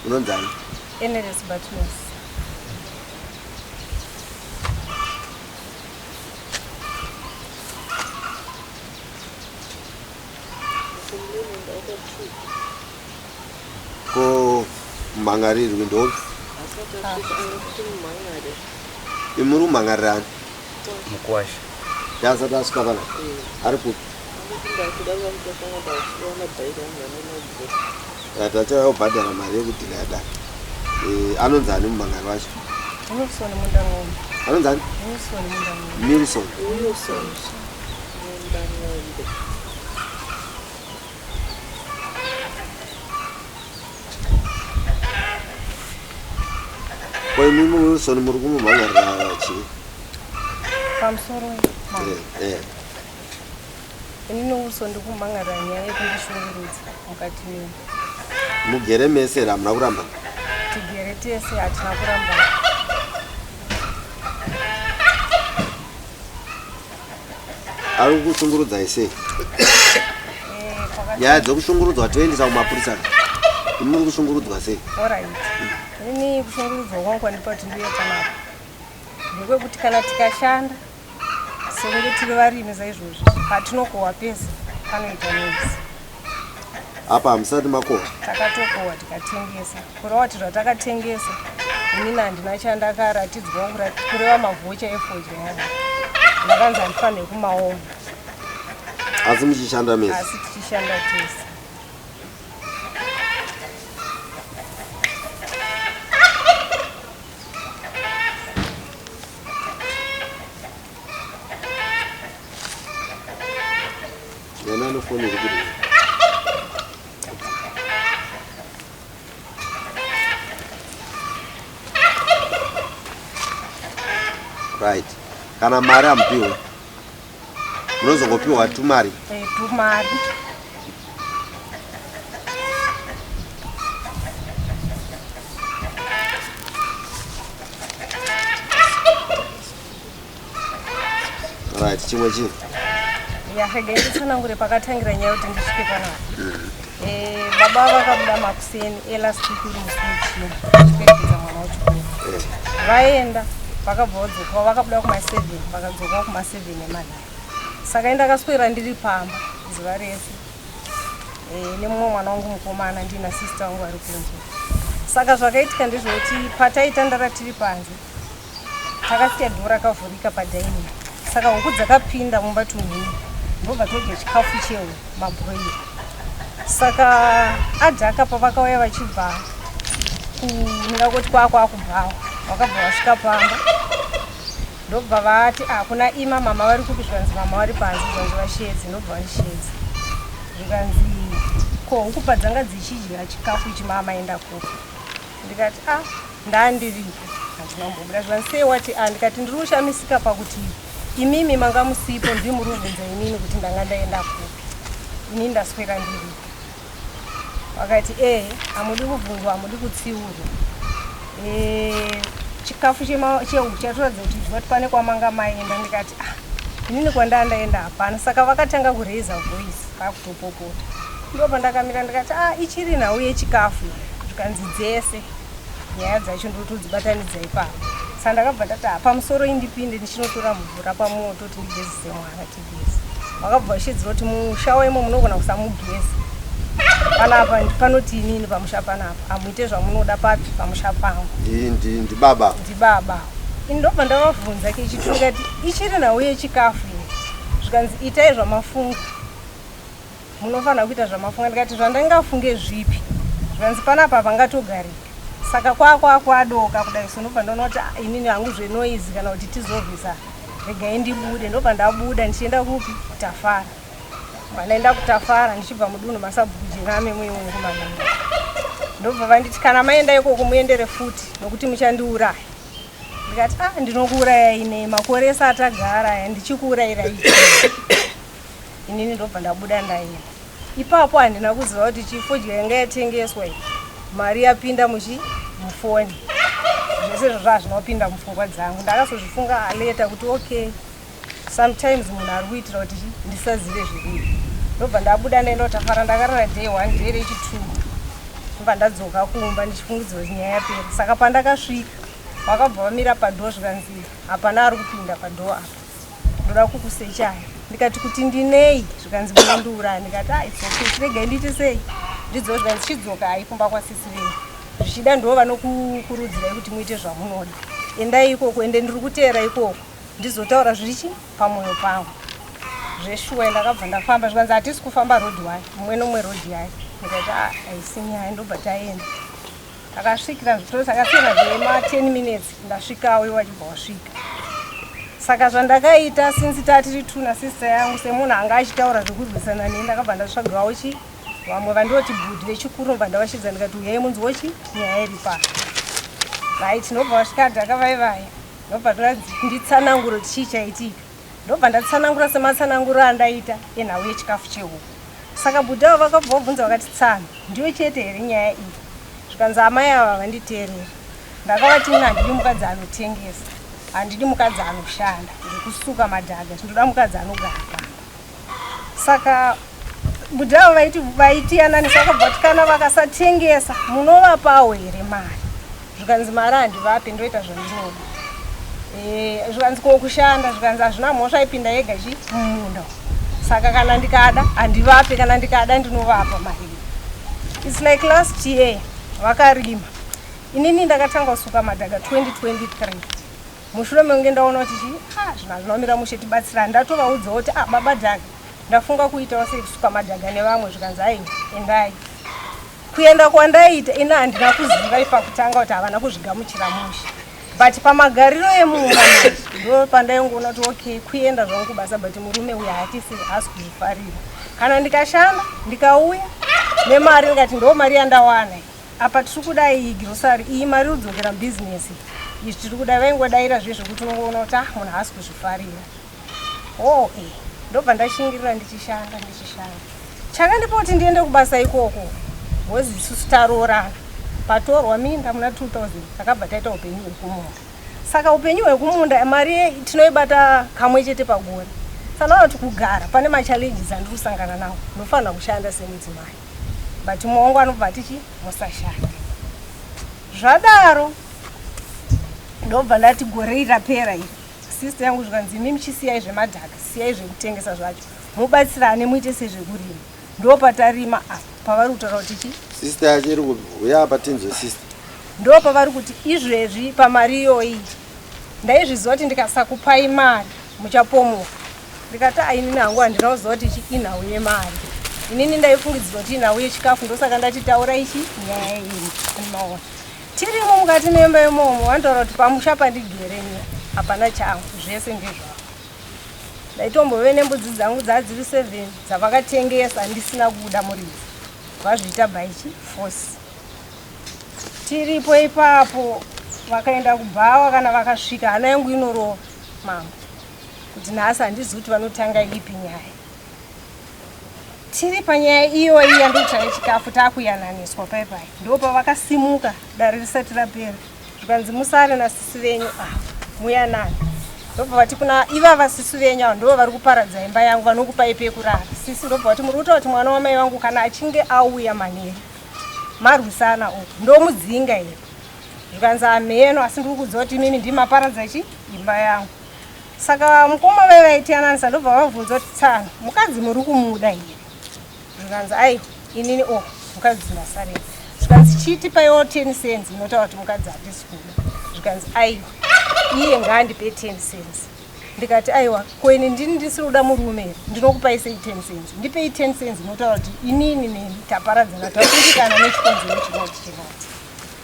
Unonzani? Eneres Batmos. Ko mhangarirwi ndo imuri kumhangarirani? Mukwasha. Yaasati asvika pana? Ari kupi? Tachauya kubhadhara mari yekudhila yadare. Eh, anonzi ani mumhangari wacho? Wilson Mundang'ombe. Anonzi ani? Wilson Mundang'ombe. Milson. Wilson. Mundang'ombe. Ko imimi Wilson muri kumumhangarira chii? Pamusoro. Eh, eh. Inini Wilson ndikumhangarira nyaya yekundishungurudza mukati menu. Mugere mese here hamuna kuramba? Tigere tese hatina kurambana. Ari kukushungurudzai sei? Eh, Nyaya dzekushungurudzwa toendesa kumapurisa. Imi muri kushungurudzwa sei? Alright. Ini kushungurudzwa kwangu kwandipa kuti ndiuye panapa. Ndekwekuti kana tikashanda sekunge tiri varimi saizvozvi patinokohwa pese panoita noise. Apa hamusati makohwa? Takatokohwa tikatengesa. Kureva kuti zvatakatengesa inini handina chandakaratidzwa kureva mavhocha efodya yangu. Ndakanzi handifanire kumaona. Asi muchishanda mese? Asi tichishanda tese. Yena anofoni iri kuti right kana mari hamupiwe munozongopiwa tumari eh, tumari Right, chimwe chii? Ya, regai nditsanangure pakatangira nyaya kuti ndisvike panapa. Eh, baba vakabuda makuseni elast week uri musi wechina vachiperekedza mwana kuchikoro. Vaenda vakabva vadzokawo vakabuda kuma7 vakadzokawo kuma7 emanheru. Saka ini ndakaswera ndiri pamba zuva rese eh, nemumwe mwana wangu mukomana ndiina sister wangu vari kunze. Saka zvakaitika ndezvekuti pataitandara tiri panze takasiya dhoo rakavhurika padining saka huku dzakapinda mumba tunhii ndobva todya chikafu chehu mabroila saka adhaka pavakauya vachibva ndingangoti kwakwakubvawo vakabva vasvika pamba ndobva vati ah, kuna ima mama vari kupi zvikanzi mama vari panze zvanzi vashedze ndobva vandishedza zvikanzi ko huku padzanga dzichidya chikafu ichi mama enda kupi ndikati ah ndandiripo handina kumbobuda zvikanzi sei wati ah ndikati ndiri kushamisika pakuti imimi manga musipo ndii muri kubvunza inini kuti ndanga ndaenda kupi ini ndaswera ndiripo vakati ehe hamudi kubvunzwa hamudi kutsiurwa eh, chikafu chehuku chatoratidza kuti dya kuti pane kwamanga maenda ndikati ah inini kwandaa ndaenda hapana saka vakatanga kuraisa voice vakutopopota ndo pandakamira ndikati ah ichiri nhau yechikafu zvikanzi dzese nyaya dzacho ndotodzibatanidza ipapo saka ndakabva ndati ah pamusoro indipinde ndichinotora mvura pamoto kuti ndigezise mwana tigeze vakabva vashedzera kuti musha imo munogona kusamugeza panapa panoti inini pamusha panapa hamuite zvamunoda papi pamusha pangu Ndibaba. Ndibaba. Ini ndobva ndavabvunza kechitu ndikati ichiri nhau yechikafu iyi zvikanzi itai zvamafunga munofanira kuita zvamafunga ndikati zvandingafunge zvipi zvikanzi panapa pangatogarika saka kwakwadoka kudai so ndobva ndaona kuti ah, inini hangu zvenoise kana kuti tizorwisa regai ndibude ndobva ndabuda ndichienda kupi kutafara pandaenda kutafara ndichibva mudunhu masabhuku jename muimwe kumananga ndobva vanditi kana maenda ikoko muendere futi nokuti muchandiuraya ndikati ah ndinokuurayai nei makore ese atagara aya ndichikuurayirai inini ndobva ndabuda ndaenda ipapo handina kuziva kuti chifodya yanga yatengeswa iyi mari yapinda muchi mufoni zvese izvozvo hazvina kupinda mupfungwa dzangu ndakazozvifunga later kuti okay sometimes munhu ari kuitira kuti ndisazive zviripo ndobva ndabuda ndaenda kutafara ndakarara day one day rechi two Ndobva ndadzoka kumba ndichifungidzira kuti nyaya yapera. Saka pandakasvika vakabva vamira padhoo zvikanzi hapana ari kupinda padhoo apa. Ndoda kukusechai. Ndikati kuti ndinei? Zvikanzi munondiuraya. Ndikati ah it's okay. Chiregai ndiite sei? Ndidzoke zvikanzi chidzokai kumba kwasisi venyu. Zvichida ndivo vanokukurudzirai kuti muite zvamunoda. Endai ikoko ende ndiri kuteera ikoko. Ndizotaura zviri chi pamwoyo pangu. Zveshuwa ndakabva ndafamba zvikanzi hatisi kufamba road one mumwe nomwe road yayo. Ndikati ah haisi nyaya ndobva taenda. Takasvikira zvitoro takasiyana zvema 10 minutes ndasvikawo iwo vachibva wasvika. Saka zvandakaita since tatiri two nasister yangu semunhu anga achitaura zvekurwisana neni ndakabva ndatsvagawo chi vamwe vandoti bhudhi vechikuru ndobva ndavashidza ndikati uyai munzwe chi nyaya iri pano. Right ndobva vasvika dhaka vai vaya ndobva nditsanangure kuti chii chaitika. Ndobva ndatsanangura sematsananguro andaita enhau yechikafu chehuku. Saka bhudhi ava vakabva vabvunza vakati tsano ndiyo chete here nyaya iyi? Zvikanzi amai ava vanditeerera. Ndakavati ini handidi mukadzi anotengesa, handidi mukadzi anoshanda zvekusuka madhaga, ndinoda mukadzi anogara pamba. Saka bhudhi ava vaiti vaitiyananisa vakabva vati kana vakasatengesa munovapawo here mari? Zvikanzi mari handivape ndoita zvandinoda. Eh, zvikanzi ko kushanda zvikanzi hazvina mhosva ipinda yega chi mumunda. Saka kana ndikada handivape kana ndikada ndinovapa mari. It's like last year vakarima. Inini ndakatanga kusuka madhaga 2023. Mushure mekunge ndaona kuti chii ah zvinhu hazvina kumira mushe tibatsirane ndatovaudzawo kuti ah baba dhaga ndafunga kuitawo sei kusuka madhaga nevamwe zvikanzi aiwa endai. Kuenda kwandaiita ini handina kuziva ipakutanga kuti havana kuzvigamuchira mushe but pamagariro emumba manje ndo pandaingoona kuti okay kuenda zvangu kubasa but murume uyu haatisi haasi kuzvifarira kana ndikashanda ndikauya nemari ndikati ndo mari yandawana apa tiri kuda iyi grocery iyi mari udzokera mubusiness izvi tiri kuda vaingodaira zviye zvekuti unongoona kuti ah munhu haasi kuzvifarira oh eh ndobva ndashingirira ndichishanda ndichishanda chakandipa kuti ndiende kubasa ikoko bhozi isusu taroorana patorwa minda muna 2000 takabva taita upenyu hwekumunda saka upenyu hwekumunda mari tinoibata kamwe chete pagore saka kuti kugara pane machallenges andiri kusangana nawo ndofanira kushanda semudzimai but mumwe wangu anobva atichi musashande zvadaro ndobva ndati gore iri rapera iri sister yangu zvikanzi imi muchisiyai zvemadhaka siyai zvekutengesa zvacho mubatsirane muite sezvekurima ndopatarima apa pavari kutaura kuti chi sister yacho iri kupi uya apa tinzwe sister ndo pavari kuti izvezvi pamari iyoyi ndaizviziva kuti ndikasakupai mari muchapomoka ndikati ah, inini hangu handina kuziva kuti ichi inhau yemari inini ndaifungidzirwa kuti inhau yechikafu ndosaka ndati taura ichi nyaya iyi maona tirimo mukati memba imomo vanotaura kuti pamusha pandigere ini hapana changu zvese ndezvavo ndaitombove nembudzi dzangu dzadziri seven dzavakatengesa ndisina kubuda muridzi vazviita baichi force tiripo ipapo vakaenda kubhawa kana vakasvika hana yangu inorova mambo kuti nhasi handizivi kuti vanotanga ipi nyaya tiri panyaya iyoyi yandikutsvaka chikafu taakuyananiswa pai pai ndopavakasimuka dare risati rapera zvikanzi musare nasisi venyu ava muyanani ndobva vati kuna ivava sisi venyu ava ndoo vari kuparadza imba yangu vanokupai pekurara sisi ndobva vati muri kutaura kuti mwana wamai vangu kana achinge auya manheru marwisana uku ndomudzinga here zvikanzi hameno asi ndiri kuziva kuti imimi ndimaparadza chi imba yangu saka mukoma vai vaitiyananisa ndobva vabvunza kuti tsano mukadzi muri kumuda here zvikanzi aiwa inini o oh, mukadzi ndasarira zvikanzi chiitipaiwo 10 cents inotaura kuti mukadzi hatisi kuda zvikanzi aiwa iye ngaandipe 10 cents ndikati aiwa ko ini ndini ndisiri kuda murume here ndinokupai sei 10 cents ndipei 10 cents inotaura kuti inini neni taparadzana takundikana nechikonzero chinoti chinoti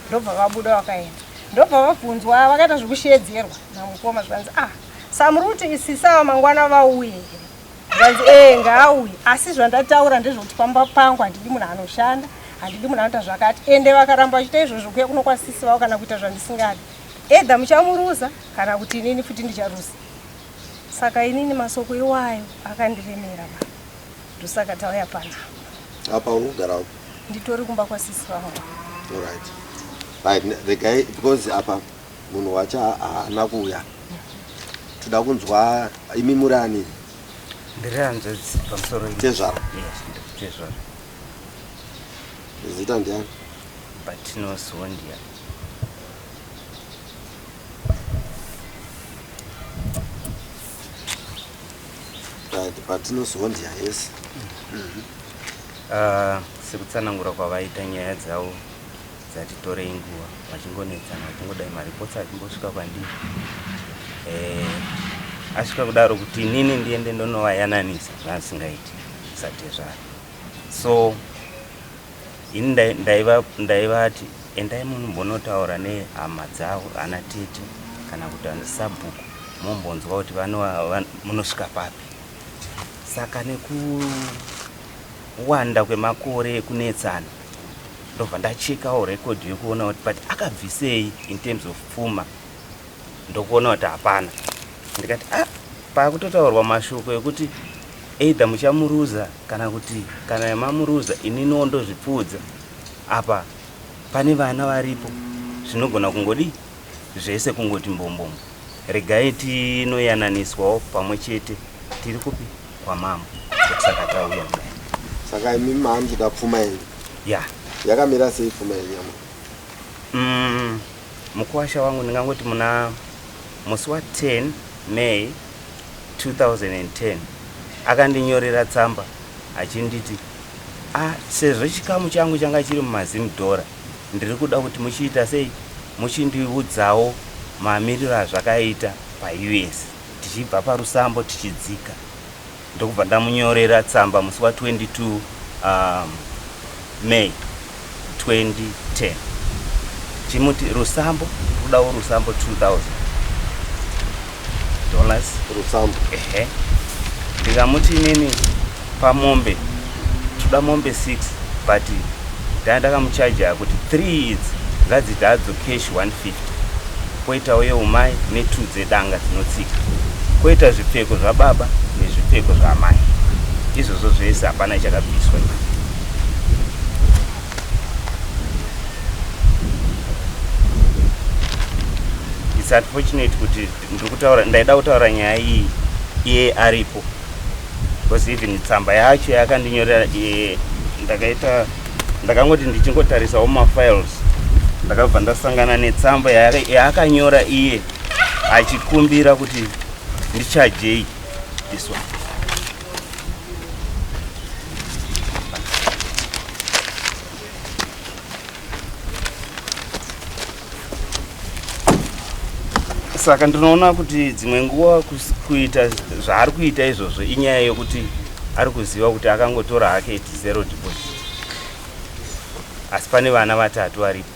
ndobva vabuda vakaenda ndobva vabvunzwa vakaita zvekushedzerwa namukoma zvikanzi ah samuri kuti isisi ava mangwana vauye here zvikanzi ee ngaauye asi zvandataura ndezvekuti pamba pangu handidi munhu anoshanda handidi munhu anoita zvakati ende vakaramba vachiita izvozvo kuya kuno kwasisi vavo kana kuita zvandisingadi edha muchamuruza kana kuti inini futi ndicharuza saka inini masoko iwayo akandiremera ba ndosaka tauya panapa apa uri kugara nditori kumba kwasisi vangu alright right regai because apa munhu wacho haana kuuya toda kunzwa imi muri ani ndiri hanzvadzi pamusoro tezvara yes tezvara zita ndiani? Patinozondia. Right, patinozondia, yes. Sekutsanangura kwavaita nyaya dzavo dzatitorei nguva vachingonetsana, vachingodai maripotsi achimbosvika kwandiri, asvika kudaro kuti inini ndiende ndonovayananisa zvaasingaiti satezvara. So ini ndaivati endai munombonotaura nehama dzavo, ana tete kana kuti ana sabhuku, mombonzwa kuti munosvika papi. Saka nekuwanda kwemakore ekunetsana, ndobva ndachekawo rekodhi yekuona kuti but akabvisei in terms of pfuma, ndokuona kuti hapana. Ndikati ah, paakutotaurwa mashoko ekuti either muchamuruza kana kuti kana mamuruza ininiwo ndozvipfuudza, apa pane vana varipo, zvinogona kungodi zvese kungoti mbombombo. Regai tinoyananiswawo pamwe chete, tiri kupi? Kwamambo. Saka tauya kudai. Saka imi maamuchida pfuma yenyu? Ya. Yakamira sei pfuma yenyu yama? Mukuwasha wangu ndingangoti muna musi wa10 May 2010 akandinyorera tsamba achinditi, a sezvo chikamu changu changa chiri mumazimdhora, ndiri kuda kuti muchiita sei, muchindiudzawo mamiriro azvakaita paUS tichibva parusambo tichidzika. Ndokubva ndamunyorera tsamba musi wa22 May 2010, chimuti rusambo kudawo rusambo $2000. Rusambo? Ehe. Ndikamuti inini pamombe toda mombe 6, but ndaa ndakamuchaja kuti 3 idzi ngadziti hadzo cash 150, kwoitawo yeumai ne2 dzedanga dzinotsika, kwoita zvipfeko zvababa nezvipfeko zvaamai. Izvozvo zvese hapana chakabviswa. It's unfortunate kuti ndiri kutaura, ndaida kutaura nyaya iyi iye aripo, because even tsamba yacho yakandinyorera ndakaita, ndakangoti ndichingotarisawo mafiles, ndakabva ndasangana netsamba yaakanyora iye achikumbira kuti ndichajei this one. Saka ndinoona kuti dzimwe nguva kuita zvaari kuita izvozvo inyaya yekuti ari kuziva kuti akangotora hake iti zero deposit, asi pane vana vatatu varipo.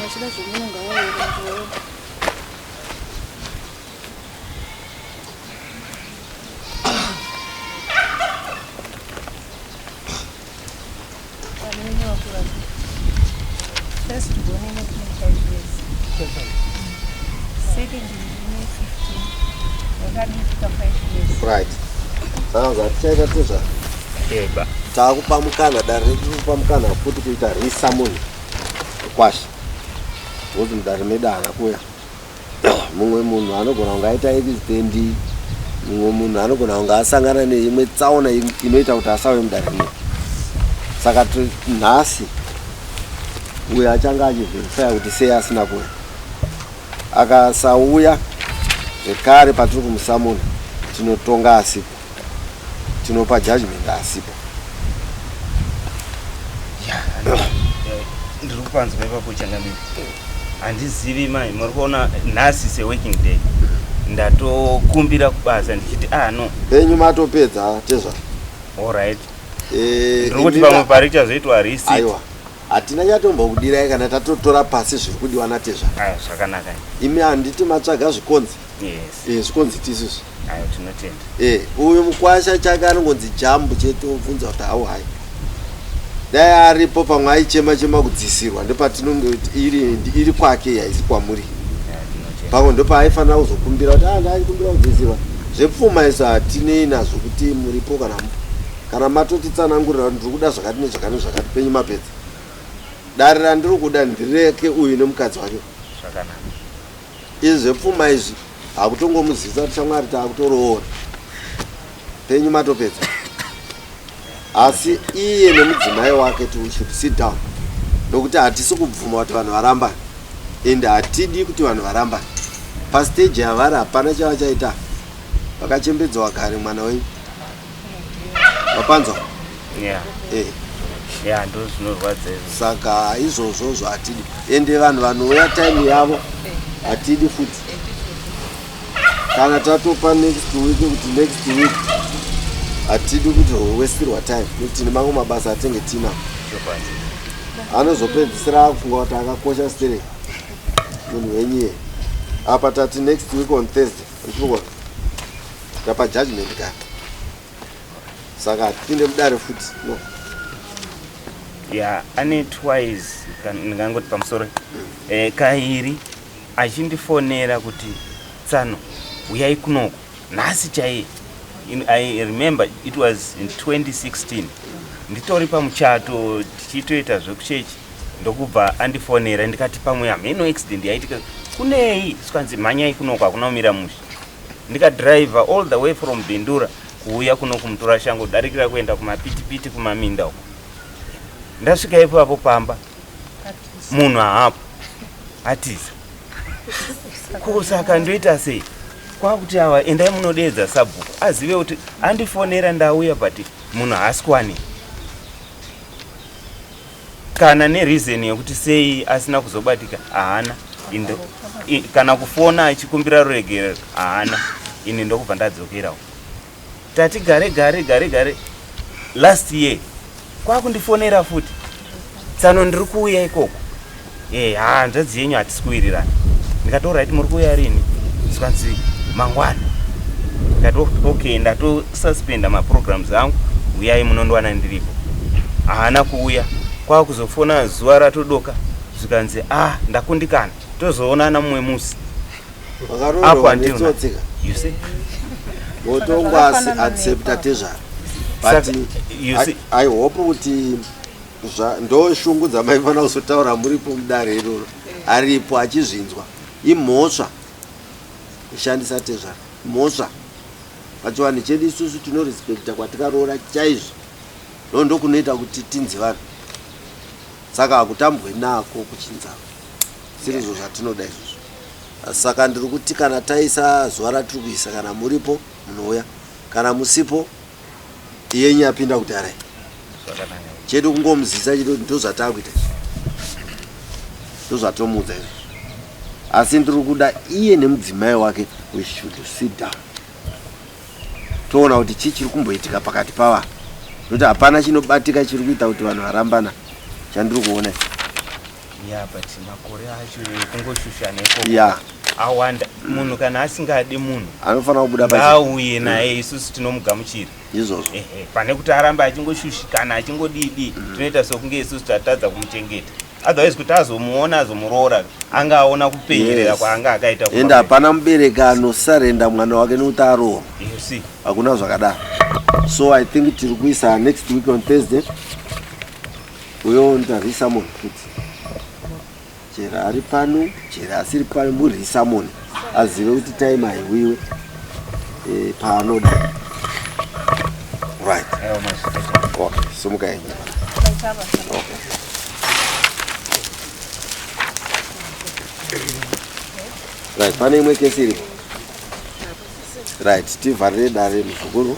Vachida zvemunhu ngavaverengewo. First born ine 25 years, second ine 15, wakadikika 5 years. Right, saka zvatichaita tezva Eba. Taakupa mukana, dare redu rikupa mukana futi kuita resummon kwasha, because mudare medu haana kuuya. Mumwe munhu anogona kunge aita accident, mumwe munhu anogona kunge asangana neimwe tsaona inoita kuti asauye mudare medu. Saka nhasi uyo achange achiverifya kuti sei asina kuuya, akasauya zvekare patiri kumusamuna, tinotonga asipo, tinopa judgment asipo. Ndiri kupanzwa ipapo, changamire. Handizivi mai, muri kuona nhasi seworking day ndatokumbira kubasa ndichiti ah no. Penyu matopedza, tezva. Allright. Ndiri kuti pamwe pari chazoitwa receipt. Aiwa, hatina chatombokudirai kana tatotora pasi zviri kudiwa natezva. Aya, zvakanaka. Imi handiti matsvaga zvikonzi? Yes. Zvikonzi tisizvi. Ayo, tinotenda. Uyu mukwasha chake anongonzi jambu chete, obvunza kuti hau hai, dai aripo pamwe aichema chema kudzisirwa, ndopatinonge kuti iri kwake, haisi kwamuri. Aya, tinotenda. Pamwe ndopaaifanira kuzokumbira kuti ah, ndaikumbira kudzisirwa zvepfuma. Isu hatinei nazvo kuti muripo kana mupo, kana matotitsanangurira kuti ndiri kuda zvakati nezvakati nezvakati, penyu mapedza. Dare randiri kuda ndireke uyu nemukadzi wake. Zvakanaka. Izvi zvepfuma izvi hakutongomuzivisa kuti shamwari taakutoroora. Penyu matopedza. Asi iye nemudzimai wake we should sit down. Nokuti hatisi kubvuma kuti vanhu varambane. And hatidi kuti vanhu varambane. Pastage yavari hapana chavachaita. Vakachembedzwa kare mwana wenyu. Wapanzwa? Yeah. Eh. Yeah, ndozvinorwadza izvo. Saka izvozvozvo hatidi. Ende vanhu vanouya time yavo hatidi futi. Kana tatopa next week kuti next week hatidi kuti westirwa time nekuti tine mamwe mabasa atinge tinawo. Chokwadi. Anozopedzisira akufunga kuti akakosha stereki munhu wenyu iye. Apa tati next week on Thursday. Ndikuona. Tapa judgment ka. Saka hatipinde mudare futi. No. Yeah, ane twice ndingangoti pamusoro kairi achindifonera kuti tsano uyai kunoko nhasi chaiye. I remember it was in 2016 nditori pamuchato tichitoita zvekuchechi ndokubva andifonera ndikati pamwe hameno accident yaitika kunei sikanzi mhanyai kunoko hakuna kumira mushe. Ndikadriver all the way from Bindura kuuya kuno kumutorashango kudarikira kuenda kumapitipiti kumaminda uko. Ndasvika ipapo pamba munhu haapo atiza. Ko saka ndoita sei? Kwakuti ava endai munodeedza sabhuku azive kuti andifonera ndauya but munhu haasi kuwanika. Kana nereason yekuti sei asina kuzobatika haana. Kana kufona achikumbira ruregerero haana. Ini ndokubva ndadzokerawo. Tati gare gare gare gare last year kwakundifonera futi tsano ndiri kuuya ikoko. Hanzvadzi yenyu hatisi kuwirirana. Ndikati alright muri kuuya rini? Zvikanzi mangwana. Ndikati okay ndatosuspenda maprograms angu uyai munondiwana ndiripo. Haana kuuya. Kwakuzofona zuva ratodoka zvikanzi ndakundikana tozoonana mumwe musi. Vakaroorwa netsotsi ka. You see? Votongwa accepta tezvara. But you see, I hope kuti ndo shungu dzamaifanira kuzotaura muripo mudare iroro. Aripo achizvinzwa. Imhosva kushandisa tezvara. Mhosva. Pachivanhu chedu isusu tinorespecta kwatikaroora chaizvo. Ndokunoita kuti tinzi vanhu. Saka hakutambwe nako kuchinzako. Sirizvo zvatinoda izvozvo. Saka ndiri kuti kana taisa zuva ratiri kuisa kana muripo munouya. Kana musipo yenyu yapinda kudhara. Chedu kungomuzisa chedu ndozvatakuita. Ndozvatomuudza izvozvo. Asi ndiri kuda iye nemudzimai wake we should sit down. Toona kuti chii chiri kumboitika pakati pavanhu. Nokuti hapana chinobatika chiri kuita kuti vanhu varambana chandiri kuona. Yeah, but makore acho kungoshushana ikoko. Yeah. Awanda munhu kana asingadi munhu anofanira kubuda pachena. Ngauye naye isusu tinomugamuchira. Izvozvo. Pane kuti arambe achingoshushikana achingodidi tinoita sokunge isusu tatadza kumuchengeta. Otherwise kuti azomuona azomuroora anga aona kupenyerera kwaanga akaita. Ende hapana mubereki anosarenda mwana wake nekuti aroorwa. You see. Hakuna zvakadaro. So I think tiri kuisa next week on Thursday. Uyo ndarisa munhu futi. Chero ari pano, chero asiri pano murisa munhu. Azive kuti time haiwiwe paanoda. Right. Okay, sumuka yenyu. Okay. Right, pane imwe kesi iripo. Right, tivharire dare muzukuru.